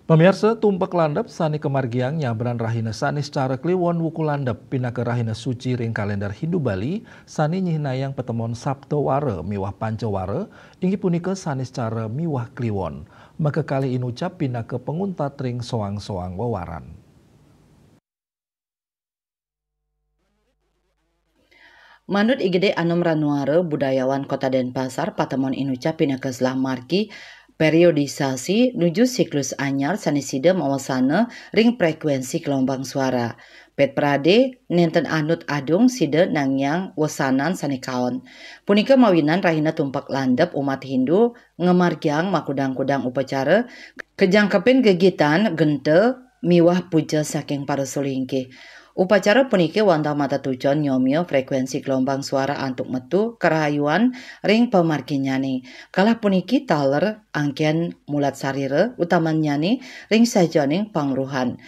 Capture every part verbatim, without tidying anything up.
Pamiarsa, tumpek landep sane kamargiang nyabran rahina Saniscara Kliwon wuku landep pinaka rahina suci ring kalender Hindu Bali sane nyihnayang patemon Sapta Wara miwah Panca Wara, inggih punika Saniscara miwah Kliwon. Makakalih inucap pinaka panguntat ring soang-soang wewaran. Manut I Gede Anom Ranuara, budayawan Kota Denpasar, patemon inucap pinaka selah margi periodisasi nuju siklus anyar sane sida mawasana ring frekuensi gelombang suara. Pet Prade nenten anut adung sida nangiang wesanan sane kaon. Punika mawinan rahina tumpek landep umat Hindu ngamargiang makudang-kudang upacara, kajangkepin gegitan, genta, miwah puja saking para sulingkih. Upacara puniki wantah matetujon nyomia frekuensi gelombang suara antuk metu karahayuan ring pamarginyane. Kalah puniki taler angken mulat sarira, utamannyane ring sajeroning pangruhan.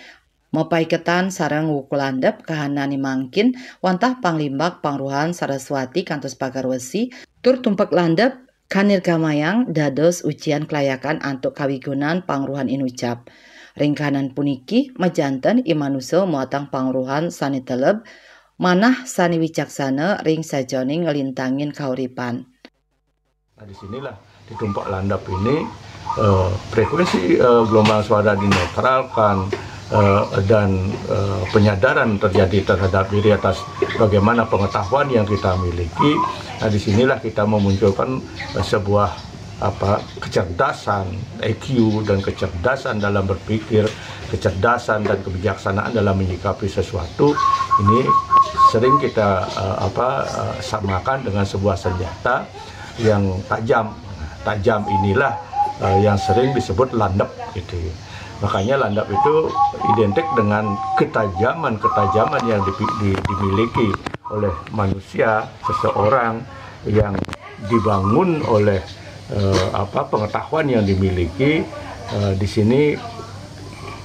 Mapaiketan sareng wuku landep kahanane mangkin wantah panglimbak pangruhan Saraswati kantos pagar wesi, tur tumpek landep kanirgamayang dados ucian kalayakan antuk kawigunan pangruhan inucap. Ring kahanan puniki, majanten i manusa muatang pangruhan sane teleb, manah sane wicaksana ring sajeroning nglintangin kauripan. Nah, di sinilah di tumpek landep ini, eh, frekuensi, eh, gelombang suara dinetralkan, eh, dan, eh, penyadaran terjadi terhadap diri atas bagaimana pengetahuan yang kita miliki. Nah, di sinilah kita memunculkan, eh, sebuah, apa, kecerdasan, I Q, dan kecerdasan dalam berpikir, kecerdasan dan kebijaksanaan dalam menyikapi sesuatu. Ini sering kita, eh, apa, eh, samakan dengan sebuah senjata yang tajam. Tajam inilah, eh, yang sering disebut landep, gitu. Makanya, landep itu identik dengan ketajaman-ketajaman yang dipi-, di-, dimiliki oleh manusia, seseorang yang dibangun oleh, eh, apa, pengetahuan yang dimiliki, eh, di sini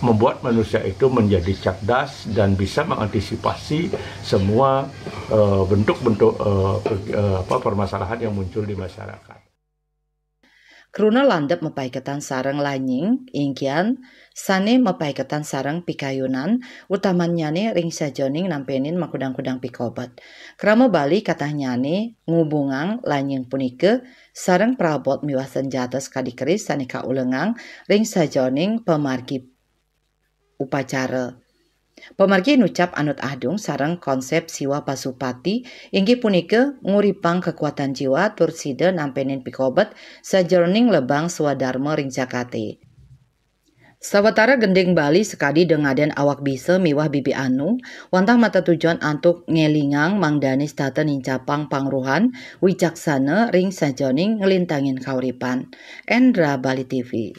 membuat manusia itu menjadi cerdas dan bisa mengantisipasi semua, eh, bentuk-bentuk, eh, per-, eh, apa, permasalahan yang muncul di masyarakat. Kruna landep mapaiketan sareng lanying, inggian sane mapaiketan sareng pikayunan, utamannyane ring sajeroning nampenin makudang-kudang pikobet. Krama Bali katahnyane ngubungang lanying punika sareng prabot miwah senjata sakadi keris sane kaulengang ring sajeroning pamargi upacara. Pamargi nucap anut adung sareng konsep Siwa Pasupati, inggih punika nguripang kakuatan jiwa tur sida nampenin pikobet sajeroning lebang swadarma ring jagate. Sawatara gending Bali sakadi da ngaden awak bisa miwah bibi anu, wantah matetujon antuk ngelingang mangdane setata nincapang pangruhan wicaksana ring sajeroning nglintangin kauripan. Endra, Bali T V.